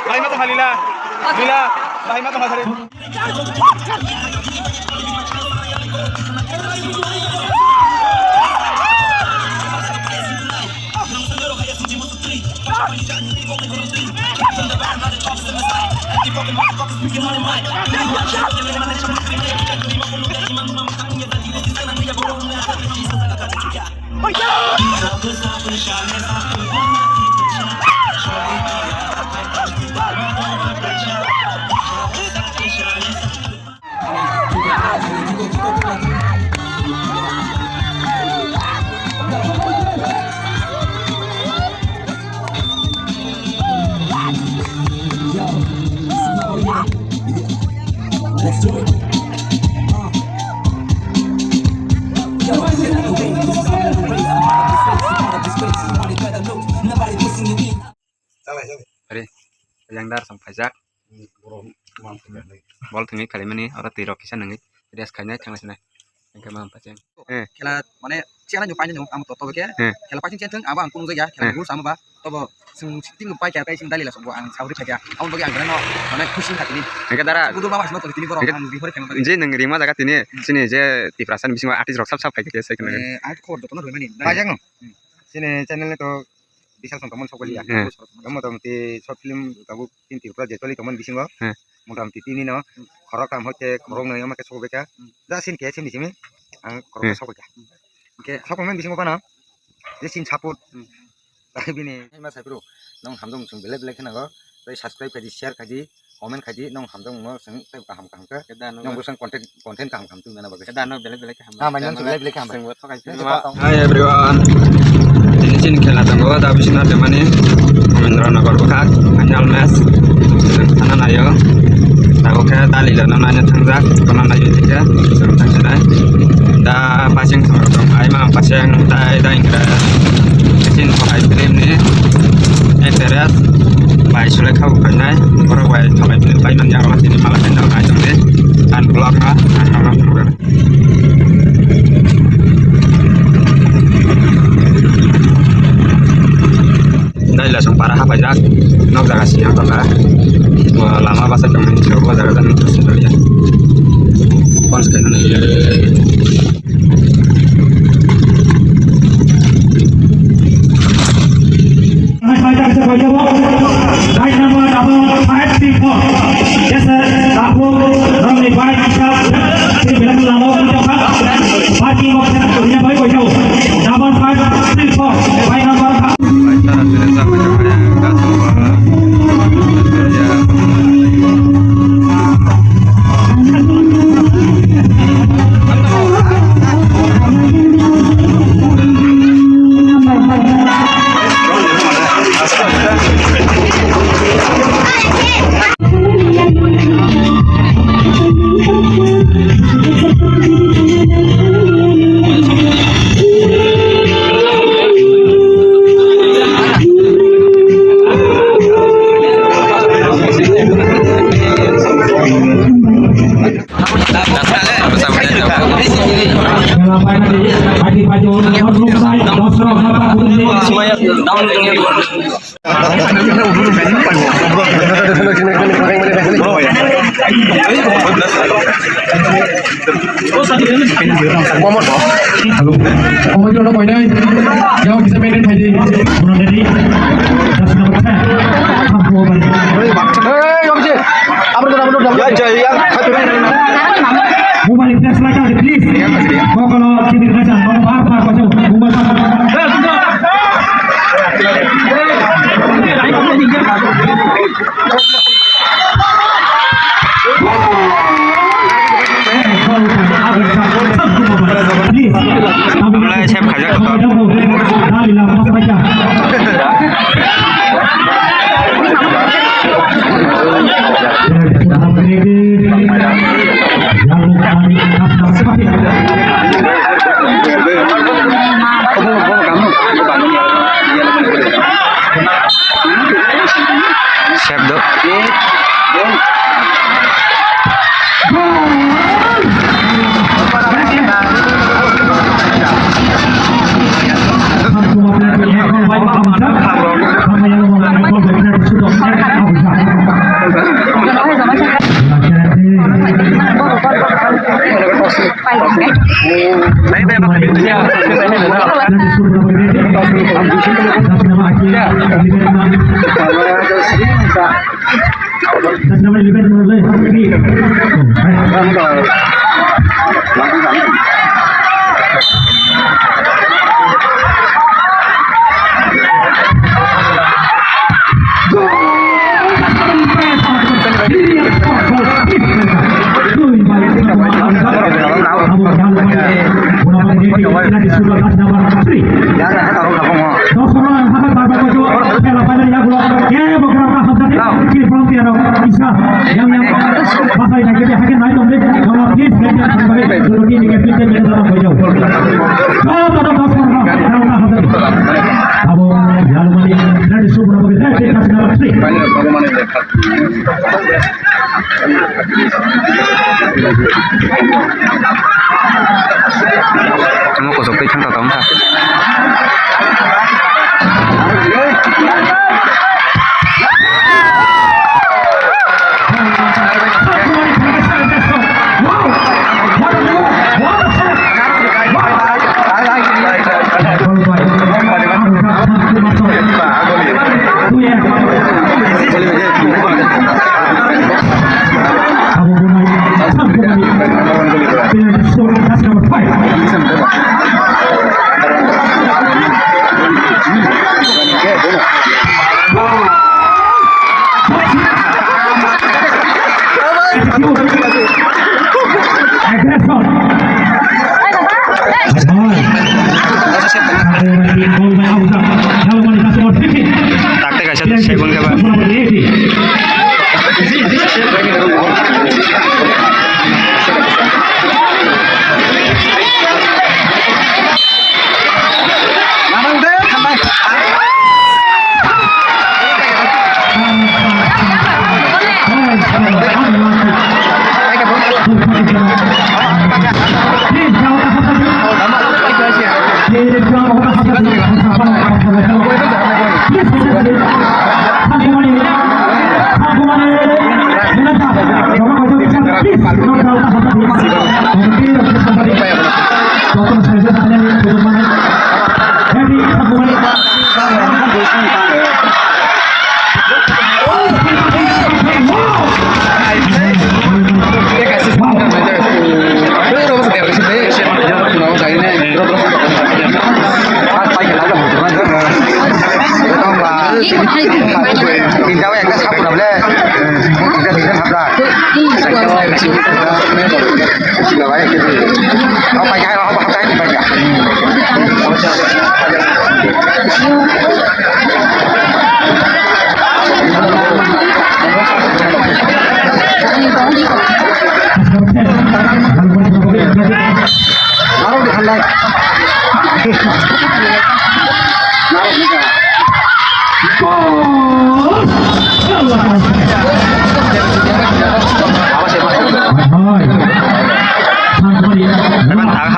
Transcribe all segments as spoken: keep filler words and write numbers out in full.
Bahai ma tongkha Lila? Lila, bahai ma tongkha sari? Are, yang dar sam phaijak. Bol thwngwi khalimani, oro twi rok kisa nungwi rest khainai thangna sinai. Hingke ma pacheng. Eh. Khela mane chela nyo paina nyo am to to ke. Eh. Khela pacheng chen thung abo ang kunu jaga khela rules ama ba to bo sing team pai kya tai sing dali la so ang sauri kha kya. Amo bagi ang no mane khusi kha tini. Hingke dara. Budu ba mas no to tini borok ang bihore khela. Je nung rima jaga tini sini je Tiprasa ni bisingo artist rok sap sap khai khe sai khna. Eh, ang khobor jotono rwimani. Pajak no. Sini channel to Bisal song tomon sokoli ya. Hmm. Tomon tomon ti short film tabuk tin Tripura je choli tomon bisingo. Hmm. Motamoti tini no khorok tam hoite khorok noi ma ke sokbe ka. Hmm. Ja sin ke sin simi ang khorok sokbe ka. Oke. Sokbe men bisingo bana. Je sin support. Hmm. Tei bini ma sai pro nong hamjong sung belek belek khna go. Tei subscribe kadi, share kadi. Comment khai di, nong hamjakmung no chwng tei kaham kaham khe. Khe da no nong bwsang content, content kaham kaham twi mano bagwi. Khe da no belek belek khe hambai. Hambai, nong belek belek khe hambai. Chwng bo thokai. Hi everyone. Tini chini khela tongo, da bisingno tongmani Momindra Nagar bwkhak, final match. Chwng thana naio. Tabuk khe Dalila no naina thangjak, kono naio thikhe, chwng thangsinai. Da pasing thang tong, ai ma pasing tai da hingkhe. Chini Sohai film ni actress bai sulai kha bo phainai, borok bai thalai philwi pai manya, oro tini mala phaina nai tongdi. Ang vlog no ang norok phunukgwi. Dalila song para hapaijak, nok jaga siyang tongkha. Bo lama basa tongmani, o jaga jani. Phone se khainani. Bike number double five three four. Yes, sir. Tapo, Ramli bike, sir. Sini bilang lama, parking box, sir. Double five three four. Bike number Hello. Omo jono koinai. Jao kisa maintain khai di. Buran ready. Dasna baksa. Thampu obar. Hey, Abhijit. Abro dor, abro dor. Ya, ya, ya. Mobile flash light out, please. Kokolo kidir kacha. Bar bar kacha. Mobile. Amlai sep khajak kotor. Sep do. Abo Yalmani, ready, super, number three. Tamo kosok tei thangta tong kha. Takte kaisa sebung khe ba.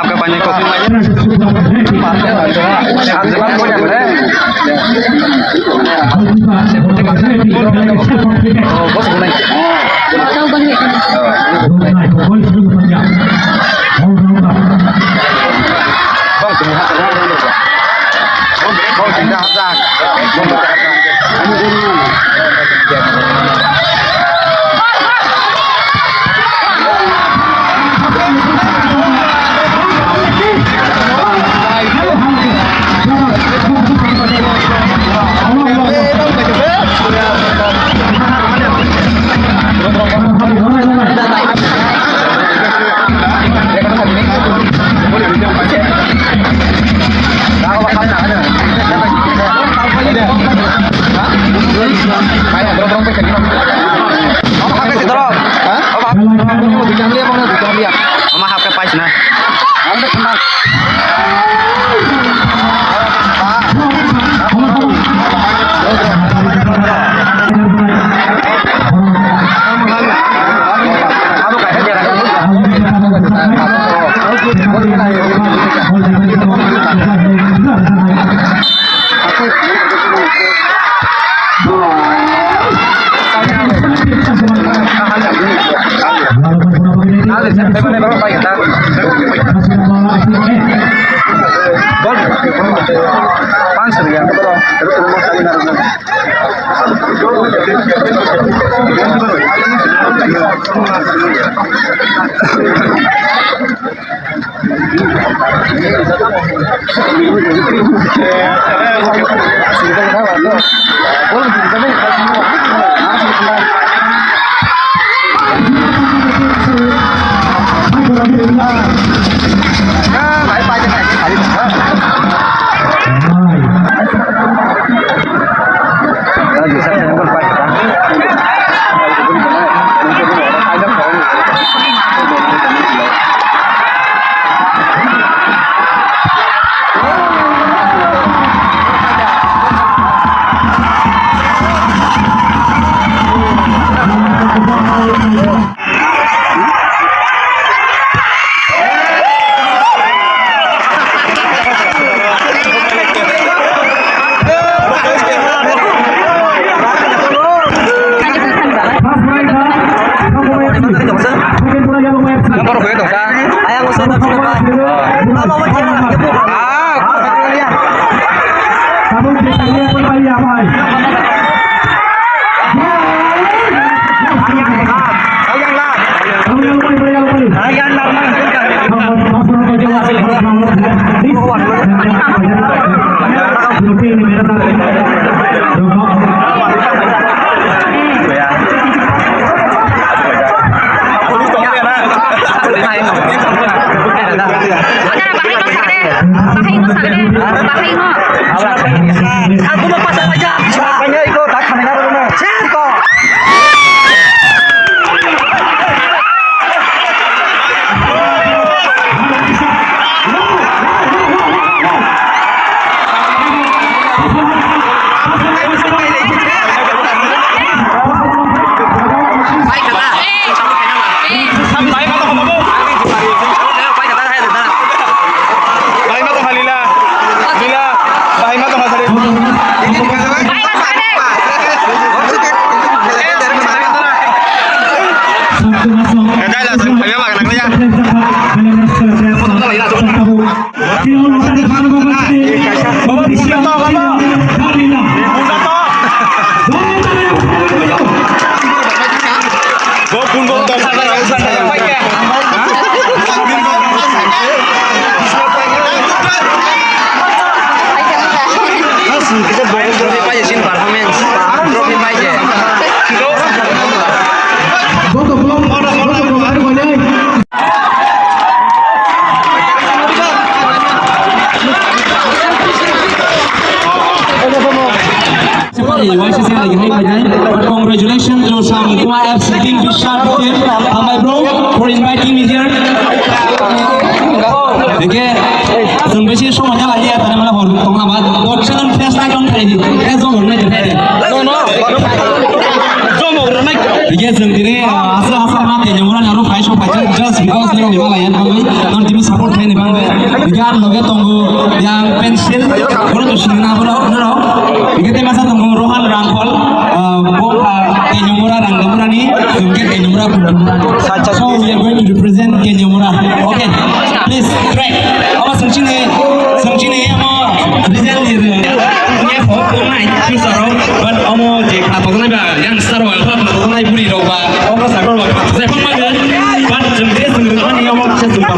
Hapka pani ko. Panch rupiya. Congratulations to Sangkuma F C team, Bishal team, hambai bro, for inviting me here. Oke, chwng bisi somoi jala ya, tani mana hor tong ama, dot seven fest na kon thai di, eh, jom hor nai thai di. No, no. Jom hor nai. Oke, chwng tini, ah, asa asa ma tini mura naro phai so phai just because nini mala yan bangwi, non tini support khai ni bangwi. Oke, ar loge tongo yang pencil, boro to sini na boro, no, no. Oke, te masa tongo Rohan Rangkhol, ah, bo, ah, tini mura rang mura ni, oke, tini mura pun mura. So we are going to represent Kenyamura. Okay, please, track. Omo sengchini, sengchini omo represent ni re. Ni ho ko nai, future o, but omo je khna to nai ba, youngster o, khna to nai buri rok ba, omo sa ko ba, khna to nai ba, but jeng je jeng ani omo se jeng ba.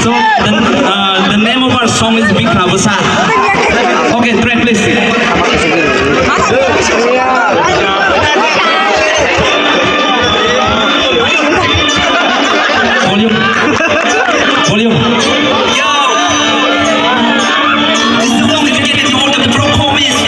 So the, uh, the name of our song is Bikra Bwsa. Okay, track please. Volume. Volume. Yo! This is the song that you get if you want the pro promise.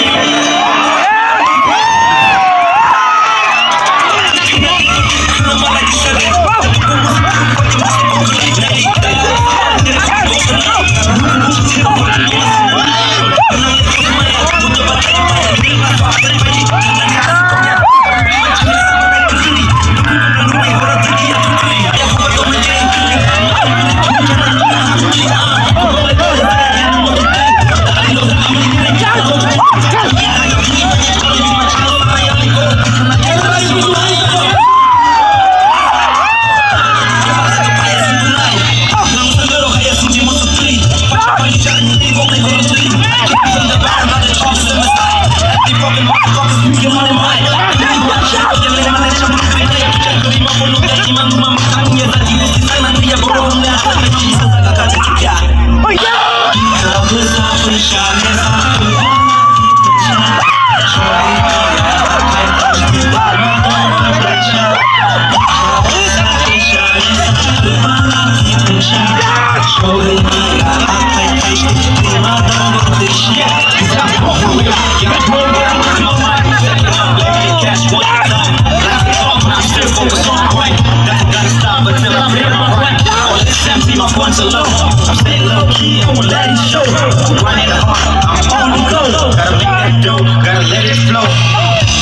I'm staying low key, I'ma let it show. I'm grinding hard, I'm on the go. Gotta make that dough, gotta let it flow.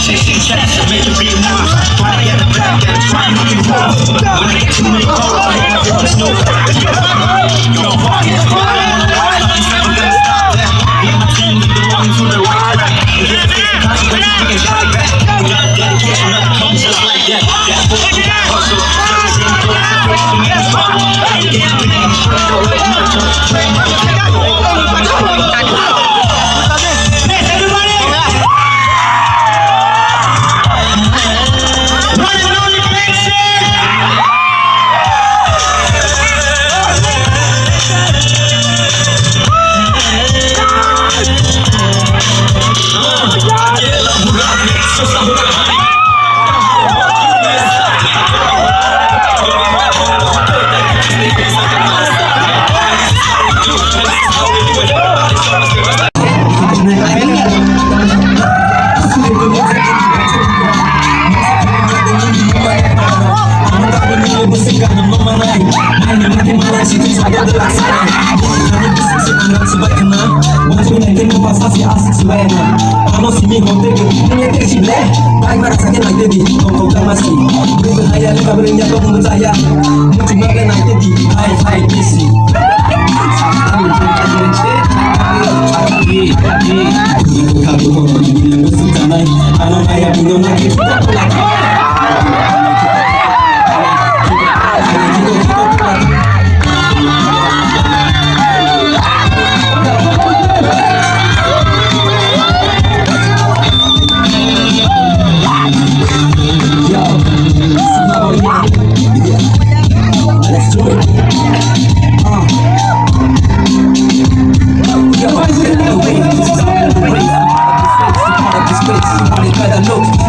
Chasing checks, making big moves. Trying to get the bag, gotta try and make it move. When I get too many calls, I hit my phone, no. You don't fuck it. I don't wanna lie, I'm never gonna stop that. Me and my team, we been rolling to the right track. And if it's a consequence, we can try back. We got a dedication, nothing comes just like that. That's what we got, hustle.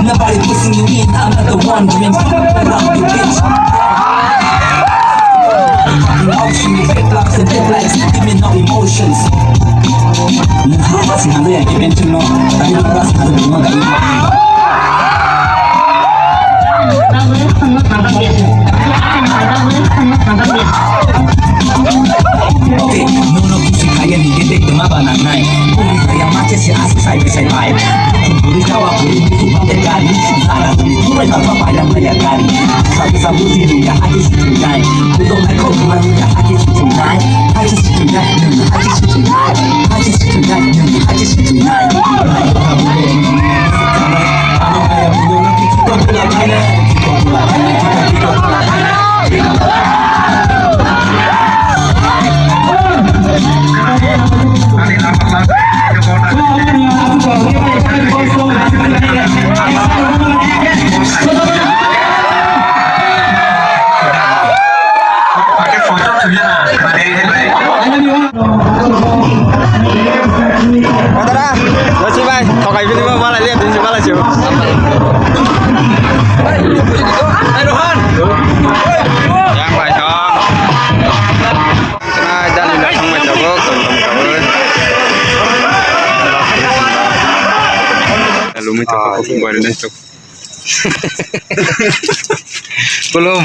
Nobody pushing you in, I'm not the one doing something around you, bitch. Emotion, you fake lies and dead lies, give me no emotions. Nang hapa sing handa ya, give in to no. Tadi nang hapa sing handa, nang hapa sing handa. Okay, no, no, pusi kaya ni gede kema bana nai. Puri kaya mache si asu sai sai pai. Puri kawa puri mutu bate kari. Sana puri pura kapa paya maya kari. Sabu sabu si dunia aja si tunai. Kudo mai kau kemana dunia aja si tunai. Aja si tunai, aja si tunai. Aja si tunai, aja si tunai. Kodara, Joshi bai, thokai bini ma malai liya, bini malai siyo. Yang bai song. Kena jani dah sang macam tu, tum tum kau. Lalu macam apa pun boleh dah tu. Belum.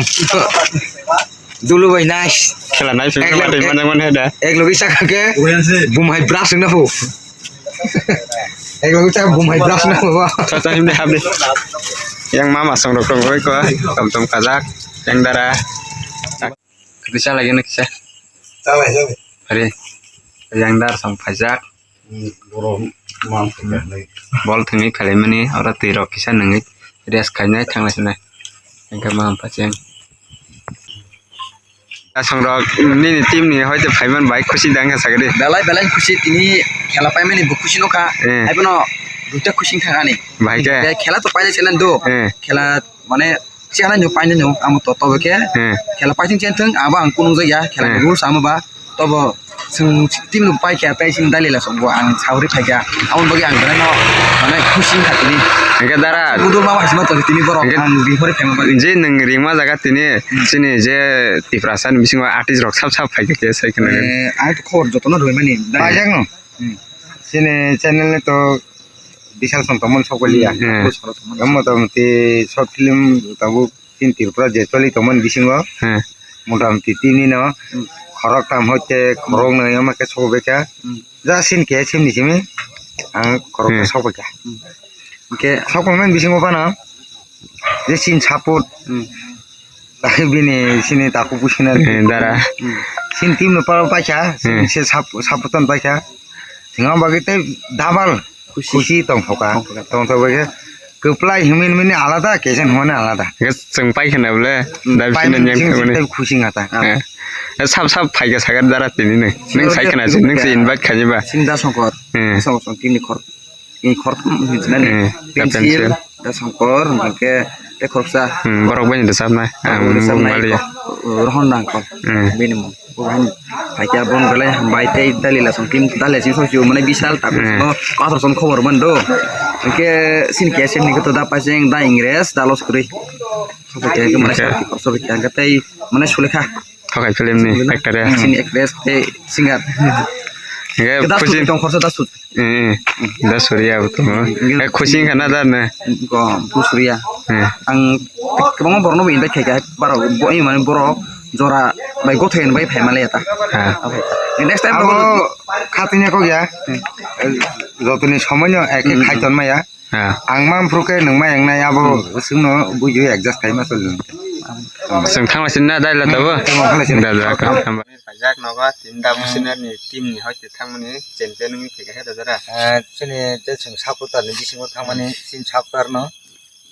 Dulu bai nice. Khela nai phim. Ek khela log, twi ek, mane mane da. Ek logi saka ke. Bum hai brush na bo. Ek logi saka bum hai brush na bo. Tata him de hab de. Yang mama song rok tong oi ko. Tom tom kajak. Yang dara. Kisa lagi na kisa. Are. Yang dar song pajak. Bol thwngwi khalaimani oro twi rok kisa nungwi rest khainai thanglai sinai. Hwnkhe ma pacheng. Asong rok nini team ni hoite phaiman bai khusi da wngkha sakadi. Belai belai khusi tini khela paimani bo khusi nukha. Eh. Haibono duita khusi wngkha ani. Bai khe. Khela to painai se nang do. Eh. Khela mane siya nang painai no amo to to ke. Eh. Khela paising chen thung abo ang kunung jaya khela rules amo ba. Tobo chwng team no pai kha tei chwng dalila song bo ang sauri phai kha. Aboni bagwi ang belai no mane khusi wngkha tini. Hwnkhe dara. Budul ma bai sima tong tini borok hwnkhe ang ring phori phaima bagwi. Je nwng ringma jaga tini chini je Tiprasa ni bisingo artist rok sab sab phai kha khe sai khna. Eh, ang to khobor jotono rwimani. Paijak no? Hmm. Chini channel ni to Bishal song tongmani sok liya. Hmm. Mota moti short film tabuk. Chini Tripura je choli tongmani bisingo, hmm, mota moti tini no, hmm, Khorok tam hoite khorok nwi ama khe sok bai kha. Hmm. Ja sin ke sim ni simi ang khorok Hmm. sok bai kha. Hmm. Hingke sok bai mani bisingo phano je sin support. Hmm. Tei bini sini takhuk business. Hmm, dara. Hmm. Sin team no paro pai kha, Hmm. se sap-, support ton pai kha. Singa bagwi tei double Khusi. Khusi tongthoka. Tongthoka. Tongthoka khe kwplai hwnwi mini alada, kesen hwnwi alada. Hwnkhe chwng pai khna bole, Hmm, da pai bisino mini nyang chwng thangmani. Tei khusi ngata. Eh. Eh, sap sap phaikha sakha dara tini nung. Nung Sure, sai khna sure, si, nung se sure. Invite khaji ba. Sini da Songkor. Hmm. Songkor song tini khor. Ini khor, hmm, hinwi sinani. Hmm, da Pencil, pencil. Da Songkor, hwnkhe tei khoroksa. Hmm, borok bai ni rwchapnai. Borok Ang bai rwchapnai mali. Ko-, Rohon Rangkol. Hmm. Bini mung. Bo hai phaikha, bon belai hambai tei dalila song team dalila song song mane bisal tak Hmm. no pathor song khobor man do. Hingke sin K S M ni koto da Paiseng da Ingres da Loskri. Sobo khe mane Okay. Sobo khe hingke tei mane Sulekha. Thokai film ni Sulekha. Actor ya. Sin actress tei singer. Hingke Da khusi. Sut tong khorsa da Sut. Eh, eh. Da Surya bo tongo. Eh, khusi wngkha na da na? Ko, bo Surya. Eh. Ang kwbangma borokno bo invite khaikha, borok bo, mane borok jora bai gothoi bai phai male ta. Ha. Next time Abo bo khatini kok ya. Hmm. Jotoni somoino eke Hmm. Khai ton maya. Ha. Ang man phru ke nung ma yang nai abo Hmm. Sungno bujo adjust khai ma sol. Sung thangla sin na dai la tabo. Hmm, thangla sin. Da, da, ka. Pajak nogo, team da Hmm. Business ni team ni hoite thangmani champion wngwi phaikha he da jara. Ah, chini je chwng supporter ni bisingo thangmani Hmm. Chini supporter no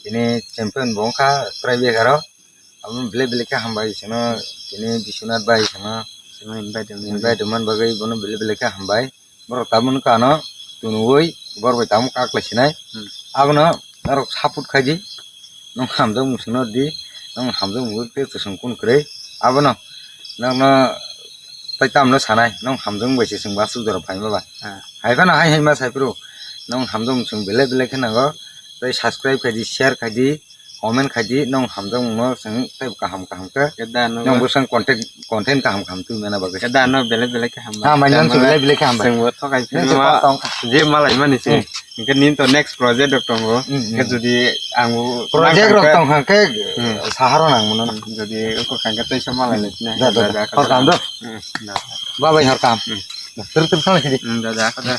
tini champion bo wngkha Trai Begaro. Abo belai belai khe hambai chwngno tini Biswanath bai chwngno Chwngno invite rwmani. Invite rwmani bagwi bono belai belai khe hambai. Borok tabuk kano tunui borok bai tabuk kaklai sinai. Hmm. Abono norok support khai di. Nwng hamjakmung songno di, nwng hamjakmung tei kwchwng kun kwrwi. Abono nwngno tei tamno sanai, nwng hamjakmung bai se chwng bo aswk jora phaima ba. Ah. Hai phano hai hai ma sai phuru, nwng hamjakmung chwng belai belai khe nango, tei subscribe khai di, share khai di, comment khai di, nwng hamjakmung no chwng tei kaham kaham khe. Khe da no nwng ba- bwsang content, content kaham kaham twi mana bagwi. Khe da no belai belai khe hambai. Ha, mai nwng chwng belai belai khe hambai. Chwng bo thokai phuru nwng se ma, kok tong kha. Je malai mani se. Hmm. Hingke nini to next project rok tongo. Hmm, hmm. Hingke jodi ang bo project rok tong kha khe Hmm. Saharo nang mano. Jodi oko kangke tei sama lai le na. Da, da, da. Hor kam do. Hmm. Da. Ba bai hor kam. Hmm. Terus terus sana sini. Hmm, da, da. Da.